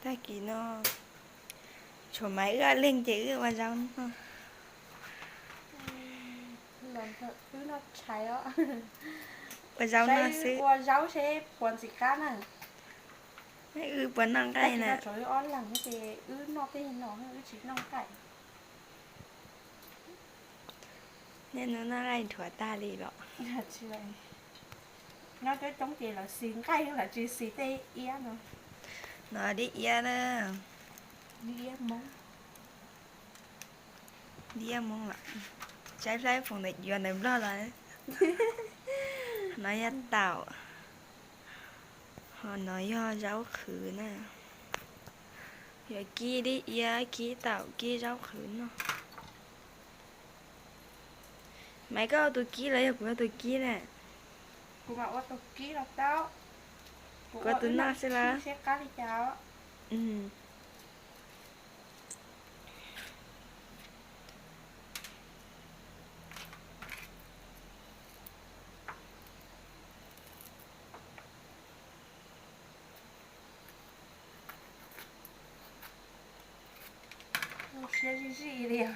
Tag kis no tshuav Maiv wb ob leeg ces wb ua zaub no. Wb noj tshais os. Ua zaub no xwb. Ua zaub seb puas ntxim qab na. Wb puas noj nqaij na? Tag kis no tshuav wb ob leeg ces wb noj tej no, wb tsis noj nqaij. Niaj hnub noj nqaij dhuav tag li los? Nyob coob coob ces lawv xis nqaij lawv tsis xis tej iab no. No dib iab na. Dib iab Hmoob. Dib iab Hmoob los? Saib plaub foom ntawm yuav ntawm Nplog los. No yog taum, ho no yog zaub qhwv na. Yuav kib dib iab, kib taum, kib zaub qhwv noj. Maiv, koj ua tus kib los yog kuv ua tus kib na? Kuv mam ua tus kib los tau. Kuv ua tus noj xwb los? Seb qab li cas. Siab zij zij li os.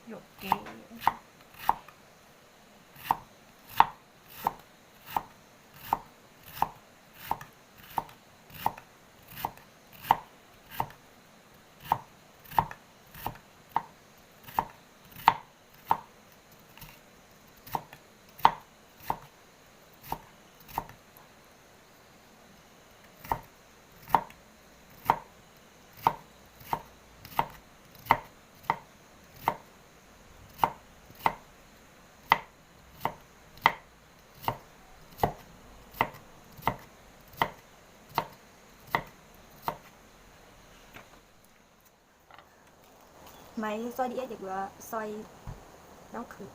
Yuam kev. Maiv xoi dib iab ces kuv xoi zaub qhwv.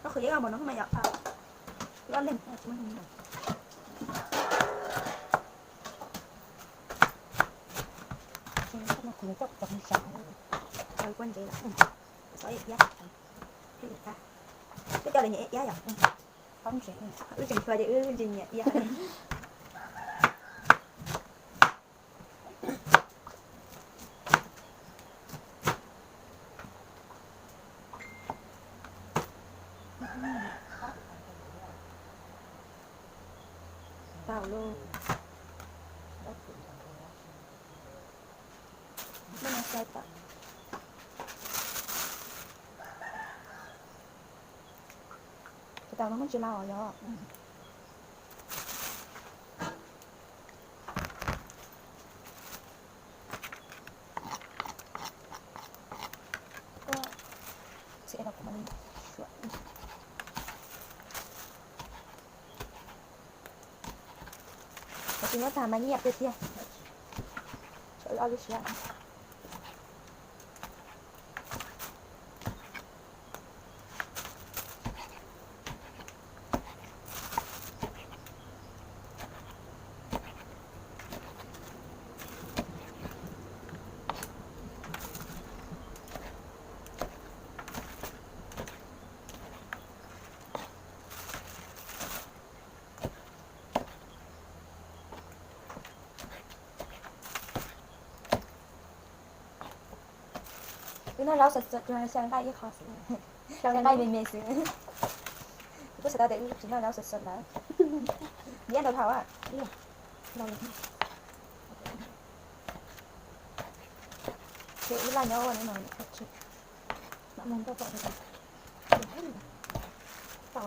Zaub qhwv ib ob npaum no mas yom. Ib ob leeg. Kua ntsev, xov iab, peb cov lawv nyiam iab yom. Wb tseem tshua ces wb tsis nyiam iab. Tau lauj. Muab no xai tawm. Tus tau no muab tsis lau os yog. Tsis muab tag mas nyiaj tiag tiag. Tshuav ob lub siab. Wb noj zaub sawv sawv, xyaw nqaij ib qho xwb, xyaw nqaij me me xwb. Kuv twb xav tau tias wb tsis noj zaub sawv sawv lawm. Nyiam ntau dhau. Ces wb laj nyob ua no, mam mus nrog pom.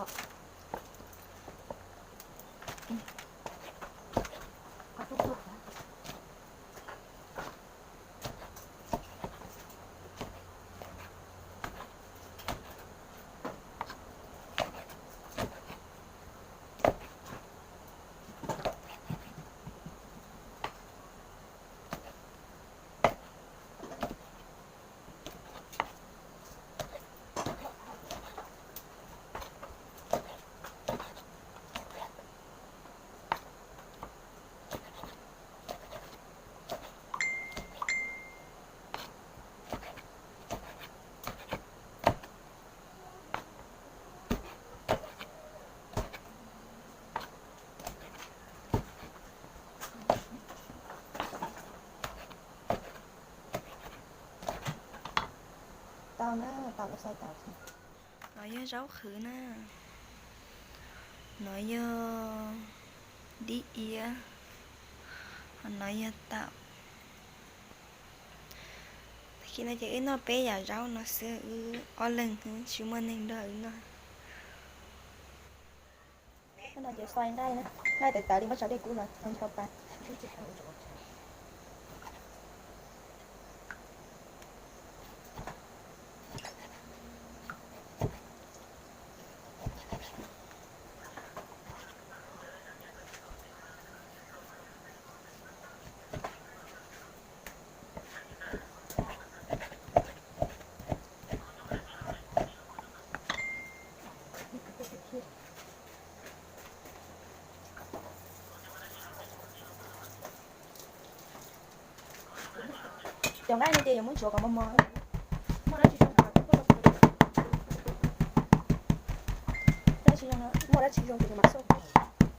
Tau na, tau lawv xav tau. No yog zaub qhwv na. No yog dib iab. No yog taum. Tag kis no ces wb noj peb yam zaub no xwb, wb ob leeg xwb, tsis muaj neeg nrog wb noj. Hnub no ces xoi nqaij na, nqaij tawv tawv li muab tso dej kub los ncho pa. Cov nqaij no ces yuav muab ntsuav kom mos mos. Muaj dab tsi zoo, dab tsi zoo, muaj dab tsi zoo ces mam xauj.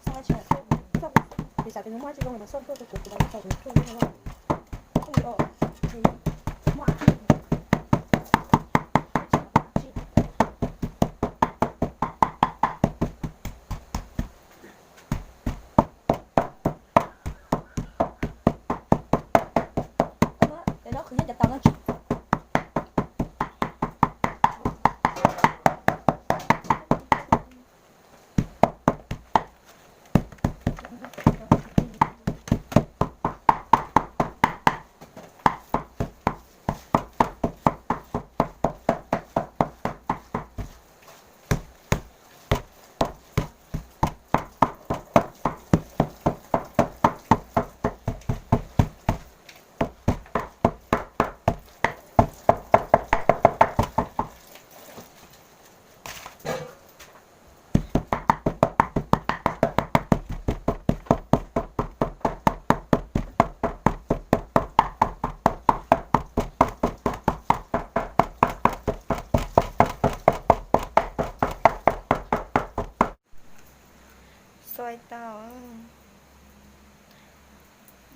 Xauj dab tsi mam xauj. Xauj, piv xam tias nws muaj dab tsi zoo mas xauj tuaj rau kuv, kuv mam xauj kuv thiaj li muaj. Cov zaub qhwv nyob cov taum no tsis. Xoi tau,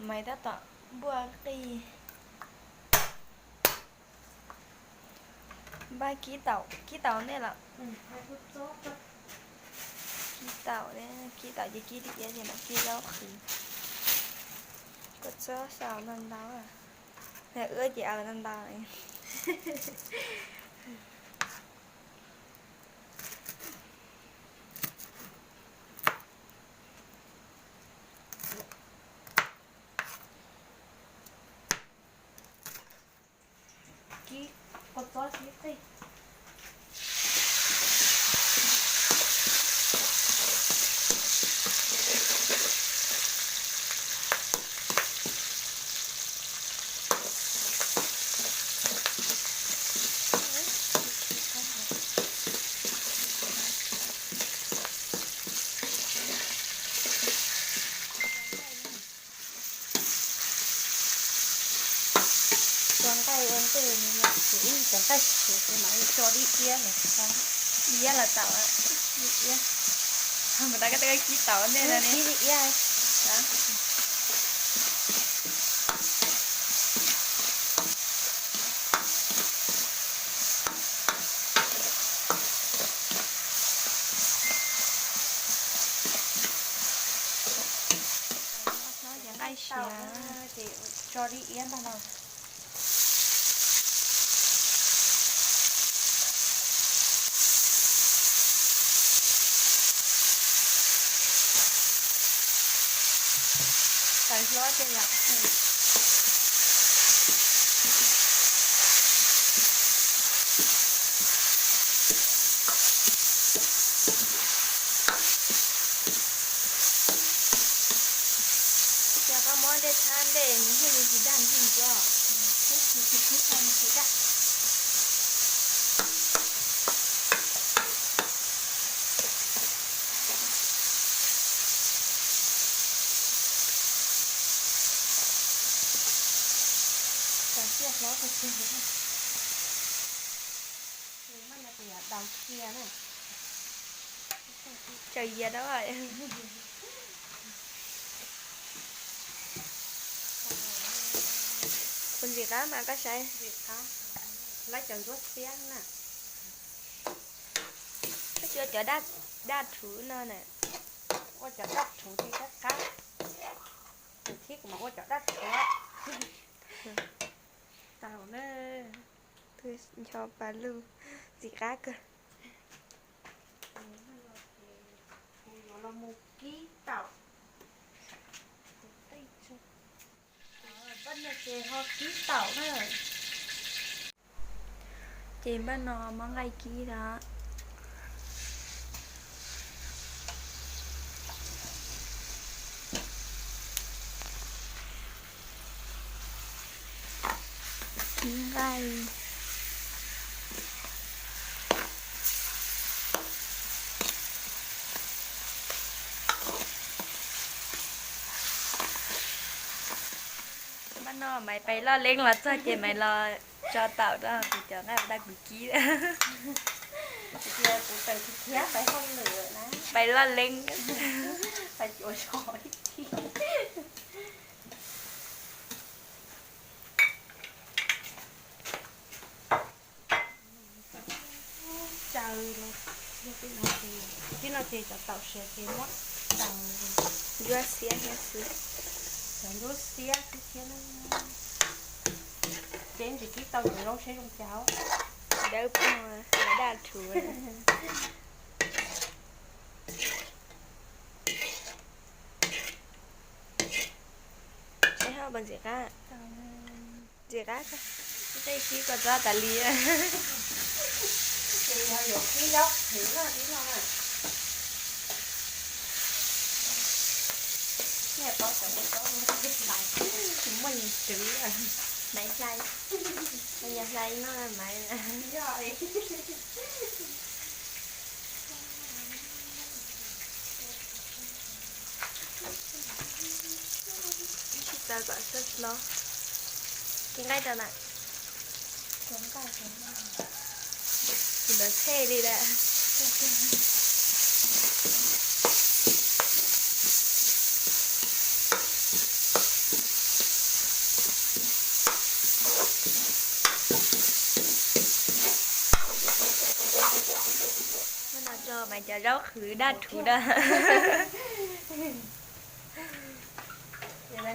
mas tab tom npuaj qij. Npaj kib taum, kib taum nej los? Kib taum, kib taum ces kib dib iab ces mam kib zaub qhwv. Kua txob xaus ntau ntau, ua ces ntau ntau. Kib kua txob kib qij. Tso nqaij ua ntej, ib tso nqaij siav ces mam li tso dib iab los tau. Dib iab los tau, dib iab. Mus tau koj tau kib tau nej no ne. Dib iab. Nqaij siav ces tso dib iab ntag no. Tawv hlob tiag yom. Cov koj muab dej tshab ntej nws thiaj li tsis daj ntseg ntsuav. Tawv tiag hlob tiag tiag. Tsaws yias dab. Ua ntxim qab mas koj saib. Lawv cov ntsuab xiab na. Koj tsis ua cov daj rhuv no na. Ua cov daj rhuv ces qab qab. Tus thib kuv mam ua cov daj rhuv. Tau na. Ncho pas lug, ntxim qab kawg. Kuv yuav los mus kib taum. Npaj no ces ho kib taum na. Ces npaj no muab nqaij kib na. Kib nqaij. Npaj no Maiv pais loj leeb los txog ces Maiv los tso taum rau kuv cov nqaij ua dab kuv kib. Kuv tseem khiav pais hauj lwm na. Pais loj leeb. Tsaws los, tib no ces cov taum siav ces muab tsaws. Ntsuab xiab thiab xwb. Cov ntsuab xiab xwb thiab. Ces ntsis kib tau cov zoo seb zoo cas. Dawb paug, daj rhuv. Seb ho puas ntxim qab. Ntxim qab kawg. Tej kib kua txob tas li. Ces yog yuav kib zaub qhwv no, kib no na. Nej paub xyov kua txob, tsis muaj nyias tswv. Maiv hlais, nyias hlais no Maiv. Tsis tau kom sab hlob. Kib nqaij tau na. Tsis ntawd tshej li lawm. Hnub no tso Maiv cov zaub qhwv daj rhuv na.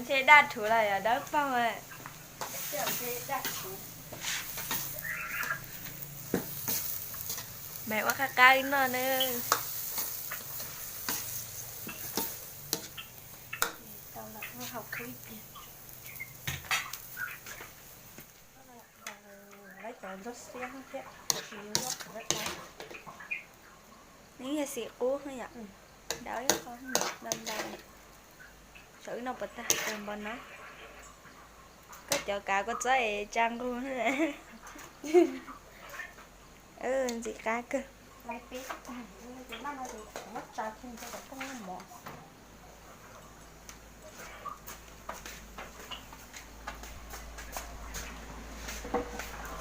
Ntshe daj rhuv los yog dawb paug. Maiv ua qab qab noj na. Lawv cov ntsuab xiab thiab, tab sis ntsuab qhwv dawb paug. Nws yog xim qub yom. Dawb ntau ntau. Saum wb noj puas tag kawg npau na. Koj cov kav kua txob es tsa nqug. Ntxim qab kawg.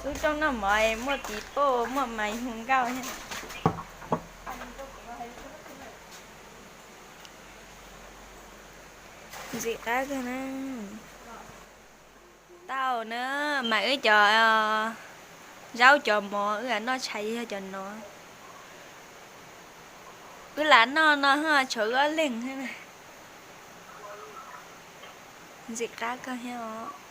Lub rooj noj mov muaj tiv pauj muaj mais hu nkauj thiab. Ntxim qab kawg na. Tau na, mas wb cov zaub cov mov wb noj tshais yog cov no. Wb lam noj no ho tshuav wb ob leeg thiab. Ntxim qab kawg thiab os.